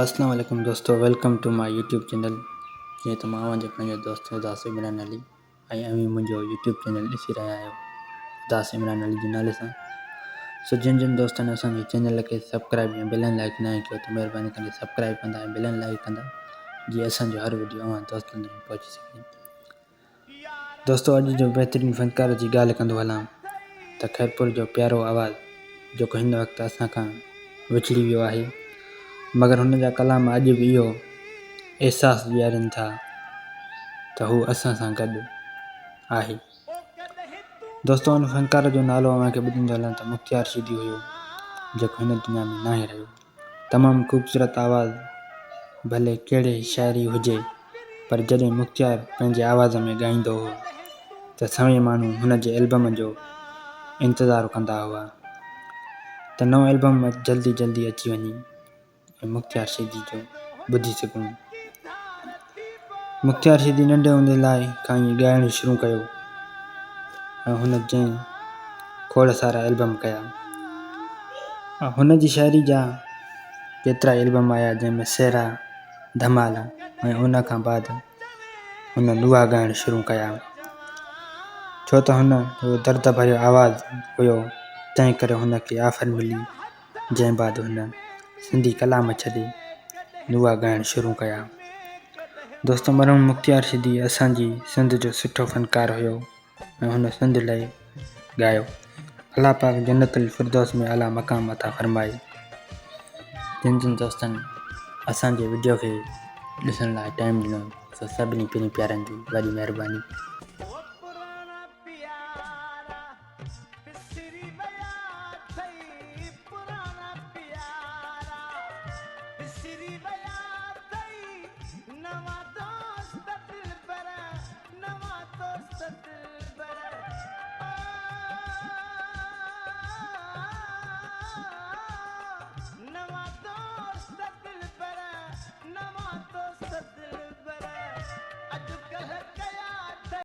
اسلام عليڪم دوستو welcome to my YouTube channel جيئن ته مان اوهان جو پنهنجو دوست اداس عمران علي ۽ اوهين منهنجو يوٽيوب چينل ڏسي رهيا آهيو اداس عمران علي جي نالي سان سو جن جن دوستن اسان جي چينل کي سبسڪرائب يا بلن لائڪ ناهي ڪيو ته مهرباني ڪري سبسڪرائب ڪندا ۽ بلن لائڪ ڪندا جيئن اسان جو هر وڊيو اوهان دوستن تائين پهچي سگهي. دوستو اڄ جو بهترين فنڪار جي ڳالهه ڪندو هلان ته خيرپور جو پيارو آواز جيڪو هن وقت اسان کان وڇڙي ويو آهي مگر هن جا ڪلام اڄ به اهو احساس ڏيارين ٿا ته هو اسان سان گڏ آهي. دوستو ان فنڪار جو نالو اوهان کي ٻڌندو هلان ته مختيار شيدي هيو جيڪو هن دنيا ۾ ناهي رهيو. تمام خوبصورت آواز ڀلي ڪهڙي شاعري هجي پر جڏهن مختيار پنهنجي آواز ۾ ڳائيندو هو ته سوين ماڻهو هن جي البم جو انتظار ڪندا هئا ته نئون البم جلدي جلدي اچي وڃي ۽ مختيار شيدي جو ٻڌي سگهون. مختيار شيدي ننڍي هوندي لاء کان ئي ڳائڻ شروع ڪيو ۽ هن جنهن کوڙ سارا البم ڪيا. هن جي شاعري جا ڪيترائي البم آيا جنهن ۾ سهرا، ڌمال ۽ ان کان بعد هن لوها ڳائڻ شروع ڪيا. ڇو ته هن جو درد ڀريو آواز هيو تنهن ڪري هن کي آفر ملي جنهن بعد هن سنڌي ڪلام ڇڏي لوها ڳائڻ شروع ڪيا. دوستو مرحوم مختيار شيدي اسان جي سنڌ جو سٺو فنڪار هيو. ۽ هن سنڌ لئه ڳايو. الله پاڪ جنت الفردوس ۾ اعليٰ مقام عطا فرمائي. جن جن دوستن اسان جي وڊيو کي ڏسڻ لاء ٽائيم ڏنو سو سڀني پرين پيارن جي وڏي مهرباني.